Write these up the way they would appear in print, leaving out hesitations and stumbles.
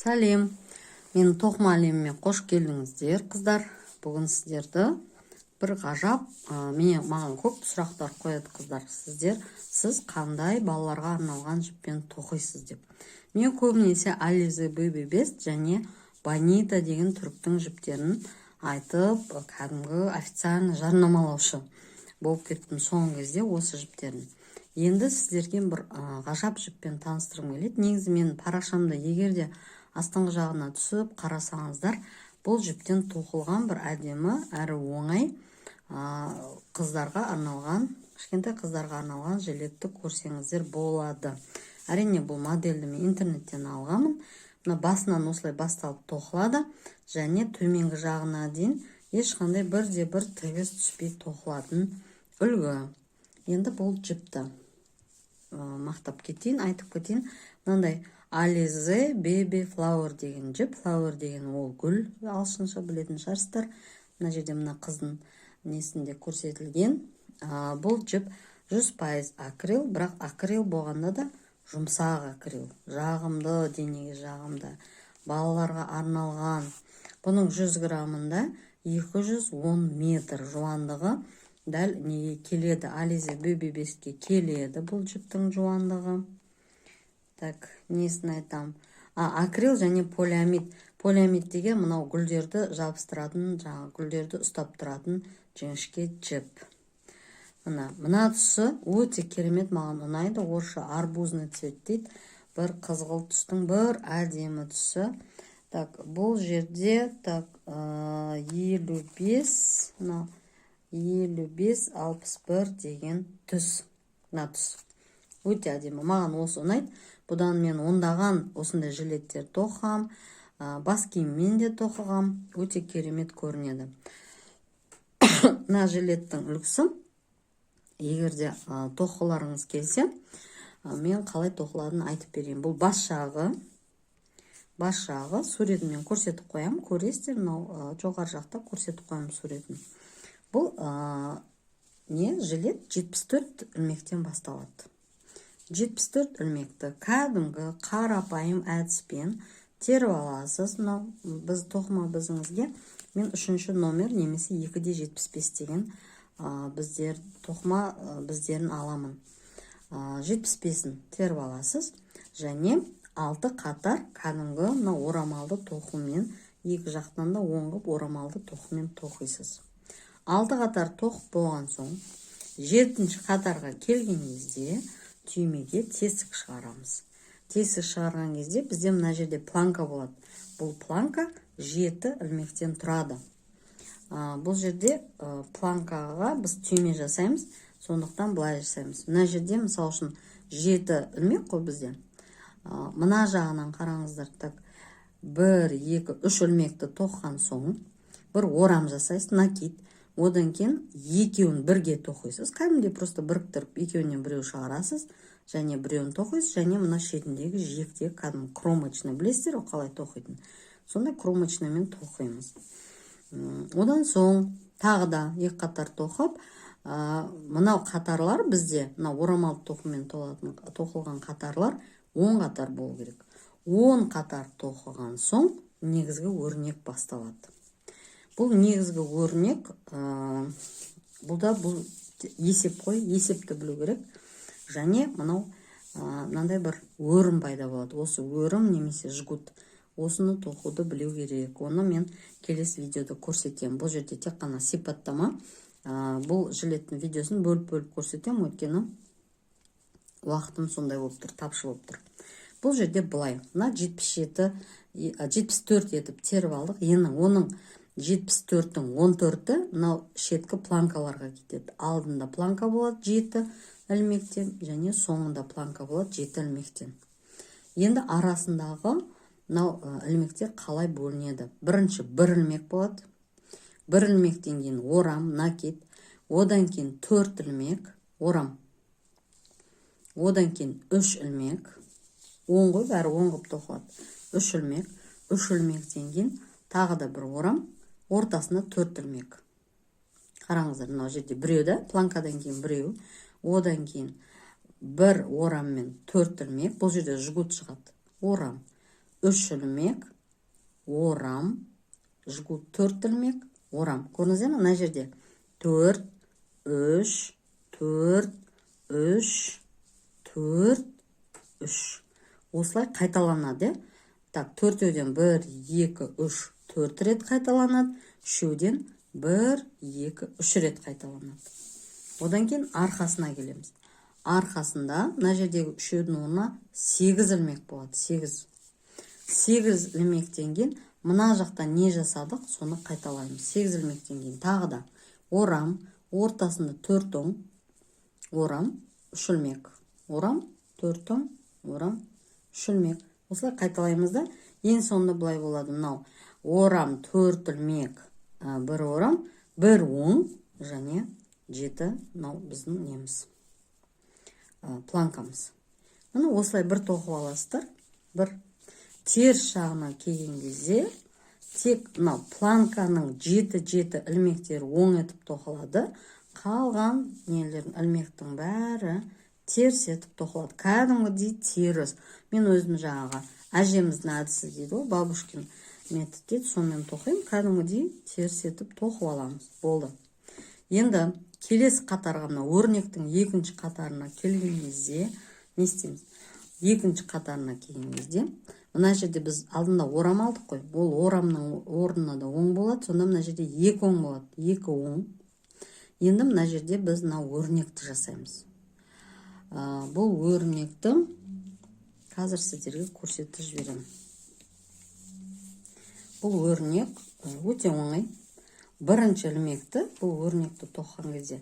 Сәлем! Менің тоқыма әлеміме қош келдіңіздер, қыздар! Бүгін сіздерді бір ғажап маған көп сұрақтар қояды қыздар: Сіз қандай балаларға арналған жіппен тоқисыз?» – деп. Мен көбінесе Alize Baby Best және Бонита деген түріктің жіптерін айтып, кәдімгі официально жарнамалаушы болып кеттім соңғы кезде осы жіптерін. Енді сіздерге бір ғажап жіппен таныстырғым келеді. Негізі менің парақшамда, егер де астыңғы жағына түсіп қарасаңыздар, бұл жіптен тоқылған бір әдемі әрі оңай қыздарға арналған, кішкентай қыздарға арналған жилетті көрсеңіздер болады. Әрине, бұл модельді мен интернеттен алғанмын. Мына басынан осылай басталып тоқылады және төменгі жағына дейін ешқандай бірде бір тігіс түспей тоқылатын үлгі. Енді бұл жіпті мақтап кетейін, айтып кетейін. Мынандай Alize Baby Flower деген жіп. Flower деген ол гүл ағылшынша, білетін шығарсыздар. Мына жерде мына қыздың несінде көрсетілген. Бұл жіп 100% акрил, бірақ акрил болғанда да жұмсақ акрил, жағымды, денеге жағымды, балаларға арналған. Бұның 100 граммында 210 метр, жуандығы дәл неге келеді? Alize Baby Bestке келеді бұл жіптің жуандығы. Так, несін айтам? Акрил және полиамид. Полиамид деген мынау гүлдерді жабыстыратын, жаңағы гүлдерді ұстап тұратын жіңішке жіп. Мына түсі өте керемет, маған ұнайды. Орысша арбузный цвет дейді, бір қызғылт түстің бір әдемі түсі. Так, бұл жерде, так, 55, мына 55-61 деген түс. Мына түс өте әдемі, маған осы ұнайды. Бұдан мен ондаған осындай жилеттер тоқығам, бас киіммен де тоқығам, өте керемет көрінеді. Мына жилеттің үлгісі, егер де тоқығыларыңыз келсе, мен қалай тоқылатынын айтып берейін. Бұл бас жағы. Бас жағы суретін мен көрсетіп қоямын, көресіздер. Мынау жоғары жақта көрсетіп қоямын суретін. Бұл не жилет 74 ілмектен басталады. 74 ілмекті кәдімгі қарапайым әдіспен теріп аласыз. Мынау біз тоқыма бізіңізге мен үшінші номер немесе 2,75 деген біздер тоқыма біздерін аламын. 75-ін теріп аласыз және алты қатар кәдімгі мына орамалды тоқумен, екі жақтан да оң қылып орамалды тоқумен тоқисыз. Алты қатар тоқып болған соң, жетінші қатарға келген кезде түймеге тесік шығарамыз. Тесік шығарған кезде бізде мына жерде планка болады. Бұл планка жеті ілмектен тұрады. Бұл жерде планкаға біз түйме жасаймыз, сондықтан былай жасаймыз. Мына жерде, мысалы үшін, жеті ілмек қой бізде. Мына жағынан қараңыздар. Так, бір, екі, үш ілмекті тоқыған соң бір орам жасайсыз, накид. Одан кейін екеуін бірге тоқисыз, кәдімгідей просто біріктіріп, екеуінен біреу шығарасыз және біреуін тоқисыз. Және мына шетіндегі жиектегі кәдімгі кромочный, білесіздер ғой қалай тоқитынын, сондай кромочныймен тоқимыз. Одан соң тағы да екі қатар тоқып, мынау қатарлар бізде, мына орамалды тоқумен тоқылған қатарлар 10 қатар болу керек. 10 қатар тоқыған соң негізгі өрнек басталады. Бұл негізгі өрнек, бұл да, бұл есеп қой, есепті білу керек. Және мынау мынандай бір өрім пайда болады. Осы өрім немесе жгут, осыны тоқуды білу керек. Оны мен келесі видеода көрсетемін. Бұл жерде тек қана сипаттама. Бұл жилеттің видеосын бөліп бөліп көрсетемін, өйткені уақытым сондай болып тұр, тапшы болып тұр. Бұл жерде былай: мына 77, 74 етіп теріп алдық. Енді оның 74-тің 14-і мынау шеткі планкаларға кетеді. Алдында планка болады жеті ілмектен және соңында планка болады жеті ілмектен. Енді арасындағы мынау ілмектер қалай бөлінеді? Бірінші бір ілмек болады, бір ілмектен кейін орам, накид, одан кейін төрт ілмек орам, одан кейін үш ілмек, оң ғой, бәрі оң қылып тоқылады. Үш ілмек, үш ілмектен кейін тағы да бір орам, ортасында төрт ілмек. Қараңыздар, мынау жерде біреу да, планкадан кейін біреу, одан кейін бір ораммен төрт ілмек. Бұл жерде жгут шығады. Орам, Үш ілмек, орам, жгут, төрт ілмек, орам. Көрдіңіздер ме? Мына жерде төрт, үш, төрт, үш, төрт, үш, осылай қайталанады, иә. Так, төртеуден бір, екі, үш, төрт рет қайталанады, үшеуден бір, екі, үш рет қайталанады. Одан кейін арқасына келеміз. Арқасында мына жердегі үшеудің орнына сегіз ілмек болады. Сегіз, сегіз ілмектен кейін мына жақта не жасадық, соны қайталаймыз. Сегіз ілмектен кейін тағы да орам, ортасында төрт оң, орам, үш ілмек, орам, төрт оң, орам, үш ілмек. Осылай қайталаймыз да, ең соңында былай болады: мынау орам, төрт ілмек, бір орам, бір оң және жеті. Мынау біздің неміз, планкамыз. Міне, осылай бір тоқып аласыздар. Бір теріс жағына келген кезде тек мынау планканың жеті жеті ілмектері оң етіп тоқылады, қалған нелердің, ілмектің бәрі теріс етіп тоқылады, кәдімгідей теріс. Мен өзім жаңағы әжеміздің әдісі дейді ғой, бабушкин метод дейді, сонымен тоқимын. Кәдімгідей теріс етіп тоқып аламыз, болды. Енді келесі қатарға, мына өрнектің екінші қатарына келген кезде не істейміз? Екінші қатарына келген кезде мына жерде біз алдында орам алдық қой, ол орамның орнына да оң болады. Сонда мына жерде екі оң болады, екі оң. Енді мына жерде біз мына өрнекті жасаймыз. Бұл өрнекті қазір сіздерге көрсетіп жіберемін. Бұл өрнек өте оңай. Бірінші ілмекті, бұл өрнекті тоқыған кезде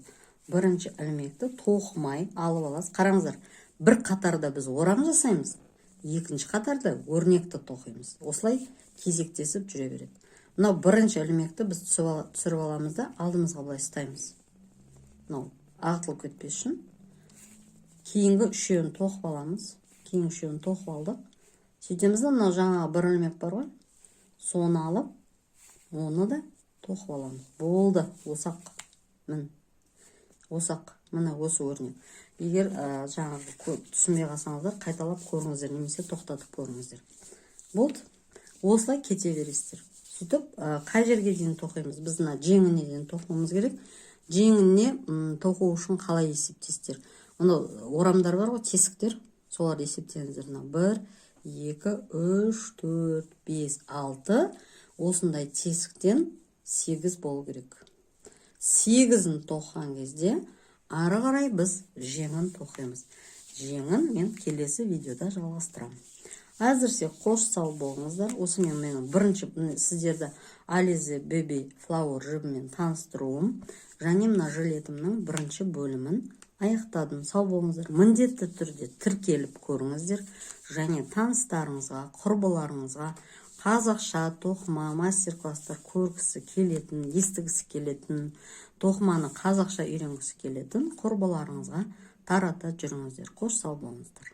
бірінші ілмекті тоқымай алып аласыз. Қараңыздар, бір қатарда біз орам жасаймыз, екінші қатарда өрнекті тоқимыз. Осылай кезектесіп жүре береді. Мынау бірінші ілмекті біз түсіріп аламыз да, алдымызға былай ұстаймыз, мынау ағытылып кетпес үшін. Кейінгі үшеуін тоқып аламыз. Кейінгі үшеуін тоқып алдық. Сөйтеміз да, мынау жаңағы бір ілмек бар ғой, соны алып, оны да тоқып аламыз. Болды, осы-ақ. Міне, осы-ақ, міне, осы өрнек. Егер жаңағы түсінбей қалсаңыздар, қайталап көріңіздер немесе тоқтатып көріңіздер. Болды, осылай кете бересіздер. Сөйтіп қай жерге дейін тоқимыз? Біз мына жеңіне дейін тоқуымыз керек. Жеңіне тоқу үшін қалай есептейсіздер? Мынау орамдар бар ғой, тесіктер, соларды есептеңіздер. Мына бір, екі, үш, төрт, бес, алты, осындай тесіктен сегіз болу керек. Сегізін тоқыған кезде ары қарай біз жеңін тоқимыз. Жеңін мен келесі видеода жалғастырамын. Әзірше қош, сау болыңыздар. Осымен менің бірінші сіздерді Alize Baby Flower жібімен таныстыруым және мына жилетімнің бірінші бөлімін аяқтадым. Сау болыңыздар. Міндетті түрде тіркеліп көріңіздер және таныстарыңызға, құрбыларыңызға, қазақша тоқыма мастер класстар көргісі келетін, естігісі келетін, тоқыманы қазақша үйренгісі келетін құрбыларыңызға тарата жүріңіздер. Қош, сау болыңыздар.